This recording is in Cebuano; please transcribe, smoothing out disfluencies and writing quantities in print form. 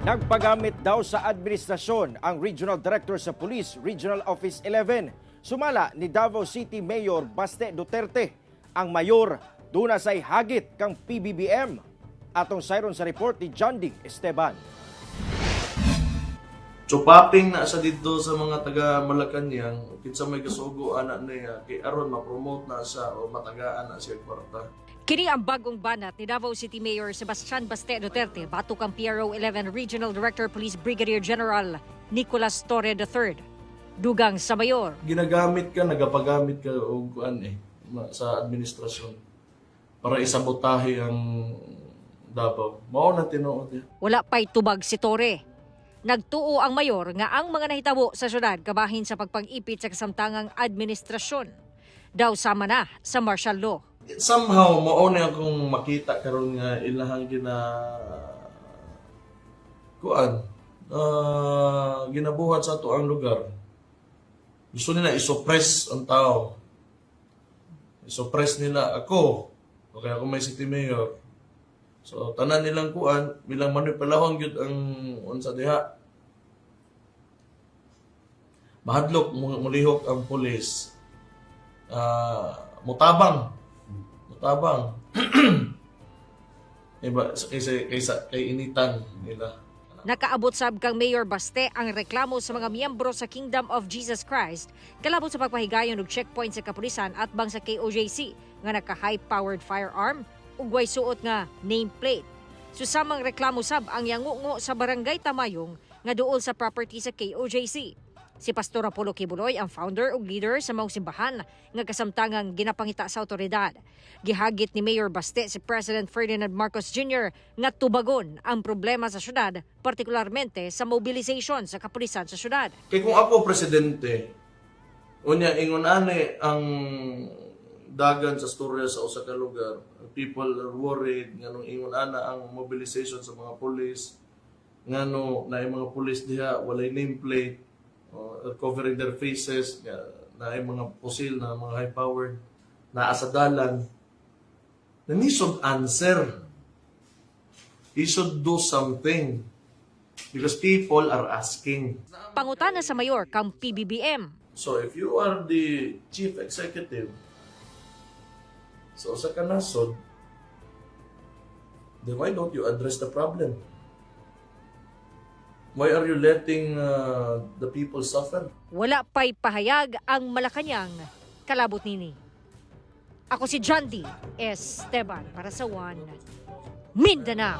Nagpagamit daw sa administrasyon ang Regional Director sa Police Regional Office 11. Sumala ni Davao City Mayor Baste Duterte. Ang mayor duna say hagit kang PBBM. Atong sayron sa report ni John D. Esteban. Chupaping na sa dito sa mga taga Malacañang, kinsa may gasugo ana niya kay aron ma-promote na siya o matagaan na siya kwarta. Kini ang bagong banat ni Davao City Mayor Sebastian Baste Duterte batok ang PRO 11 Regional Director Police Brigadier General Nicolas Torre III. Dugang sa mayor, Ginagamit ka, nagapagamit ka og kuan eh sa administrasyon para isabotahe ang Davao. Mao na tinuod niya. Wala pa'y tubag si Torre. Nagtuo ang mayor nga ang mga nahitabo sa syudad kabahin sa pagpag-ipit sa kasamtangang administrasyon. Daw sama na sa martial law. Somehow mao na akong makita karon nga ilahang gina kuan ginabuhat sa ato ang lugar. Gusto nila isuppress ang tao. Isuppress nila ako o kaya ako may city mayor. So tanan nilang kuan bilang manipulahon gyud ang unsa diha. Mahadlok mulihok ang pulis. Mutabang. Mutabang. Iba kaysa, kaysa kay initan nila. Nakaabot sab kang Mayor Baste ang reklamo sa mga miyembro sa Kingdom of Jesus Christ kalabot sa pagpahigayon og checkpoint sa kapulisan atbang sa KOJC nga naka high-powered firearm ug way suot nga nameplate. Susamang reklamo sab ang yangungo sa Barangay Tamayong nga duol sa property sa KOJC. Si Pastor Apollo Quiboloy ang founder ug leader sa maong simbahan nga kasamtangang ginapangita sa otoridad. Gihagit ni Mayor Baste si President Ferdinand Marcos Jr. nga tubagon ang problema sa syudad, partikularmente sa mobilization sa kapulisan sa syudad. Kay kung ako presidente, unya ingon ani ang dagan sa storya sa usa ka lugar, people are worried nganong ingon ana ang mobilization sa mga pulis, ngano naay mga pulis diha walay nameplate, covering their faces, nga naay mga pusil na mga high powered naa sa dalan. Then he should answer. He should do something because people are asking. Pangutana sa mayor kang PBBM. So if you are the chief executive sa usa ka nasod, then why don't you address the problem? Why are you letting the people suffer? Wala pa'y pahayag ang Malacañang kalabot nini. Ako si John D. Esteban para sa One Mindanao.